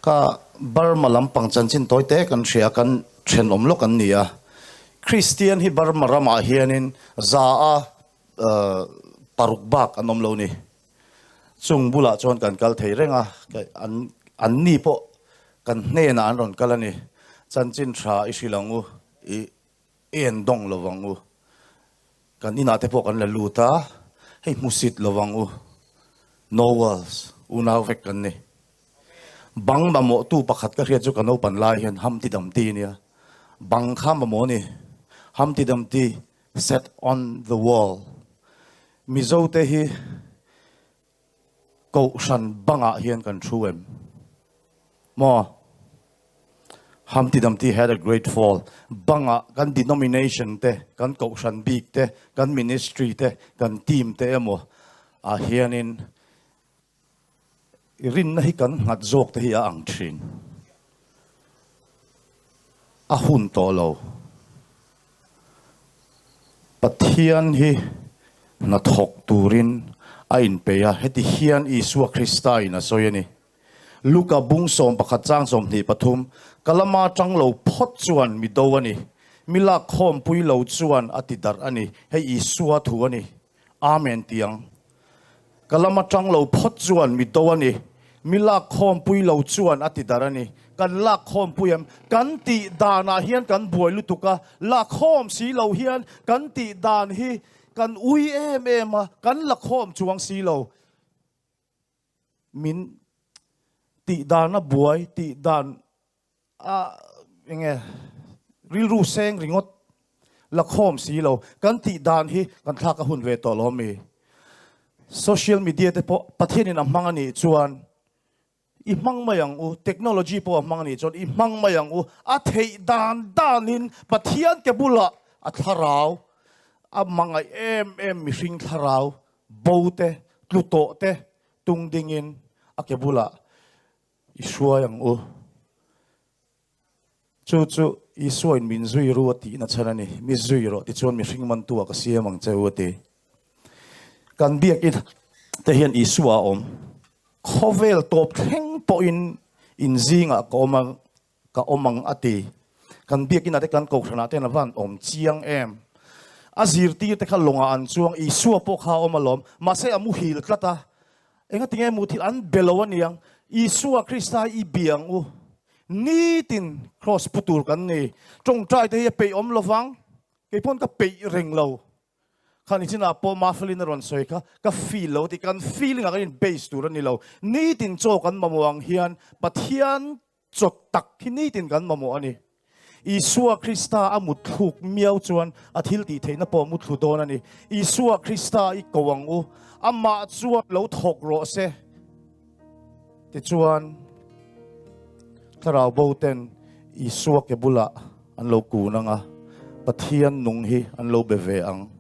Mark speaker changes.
Speaker 1: Ka Burma lampang chanchin tawi te kan hria kan thenawm lawk an ni a. Kristian hi Burma ramah hianin za a paruk bak an awm lo ni. Chung bulah chuan kan kal thei reng a, an anni pawh kan hnenah an rawn kal a ni. Chanchin tha i hrilh ang u, i en dawng lo vang u. Kan inah te pawh kan la lut a, hei hmusit lo vang u. No walls, unau vek kan ni. Bang mamawhtu pakhat ka hriat chu ka naupan lai hian Humpty Dumpty a nia. Bang kha mamawh a ni. Humpty Dumpty sat on the wall. Mizo te hi Kohhran bangah hian kan thu em? Maw? Humpty Dumpty had a great fall. Bangah kan denomination te, kan Kohhran bik te, kan ministry te, kan team te emaw ah hianin I rinna hi kan nghat zawk te hi a ang thin. A hun tawh lo. Pathian hi hnathawk turin a inpeih a, heti hian Isua Krista in a sawi a ni. Luka bung 11 chang 23, Ka lama tang lo phawt chuan mi do a ni, mi lak khawmpui lo chuan a ti darh a ni, hei Isua thu a ni. Amen tiang. Ka lam atang lo phawt chuan mi do a ni. Mi lak khawmpui lo chuan a ti dar a ni. Kan lak khawmpui em? Kan tih danah hian kan buai lutuk a, lak khawm si lo hian kan tih dan hi kan ui em em a, kan la khawm chuang si lo. Min tih dan a buai, tih dan a enge rilru seng ringawt la khawm si lo kan tih dan hi kan thlak a hun ve tawh lo ami? Social media te pawh Pathianin a hmang a nih chuan i hmang mai ang u, technology pawh a hmang a nih chuan i hmang mai ang u, a theih dan danin Pathian ke bulah a thlarau a hmangaih em em mihring thlarau bo te tlu tawh te tung dingin a ke bulah I hruai ang u. Chu chu Isuain min zui ru a tihna chhan a ni. Mi zui rawh tichuan mihring mantu ah ka siam ang che u a ti. Kan biakinn te hian Isua a awm. Khawvel tawp thleng pawhin in zingah ka awm ang ka awm ang a ti. Kan biakinn ah te kan kohhran ah te hian a van awm chiang em. A zirtir te kha lawngah an chuang Isua pawh kha a awm alawm. Mahse a muhil tlat a. Engatinge mu thil an be lo aniang? Isua Krista i bia ang u. Nitin Kraws pu tur kan ni. Tawngtai te hi a peih awm lovang. Kei pawn ka peih reng lo. Kha ni chinah pawh Mafalin a rawn sawi kha, ka feel lo tih kan feeling ah kan in base tur a ni lo. Nitin chaw kan mamawh ang hian Pathian Chaw tak hi nitin kan mamawh a ni. Isua Krista a mutthluk miau chuan a thil tih theihna pawh a mutthlu dawn a ni. Isua Krista i ko ang u, amah chuan lo thawk rawh se. Tichuan, thlarau bo ten Isua ke bulah an lo kun ang a, Pathian nung hi an lo be ve ang.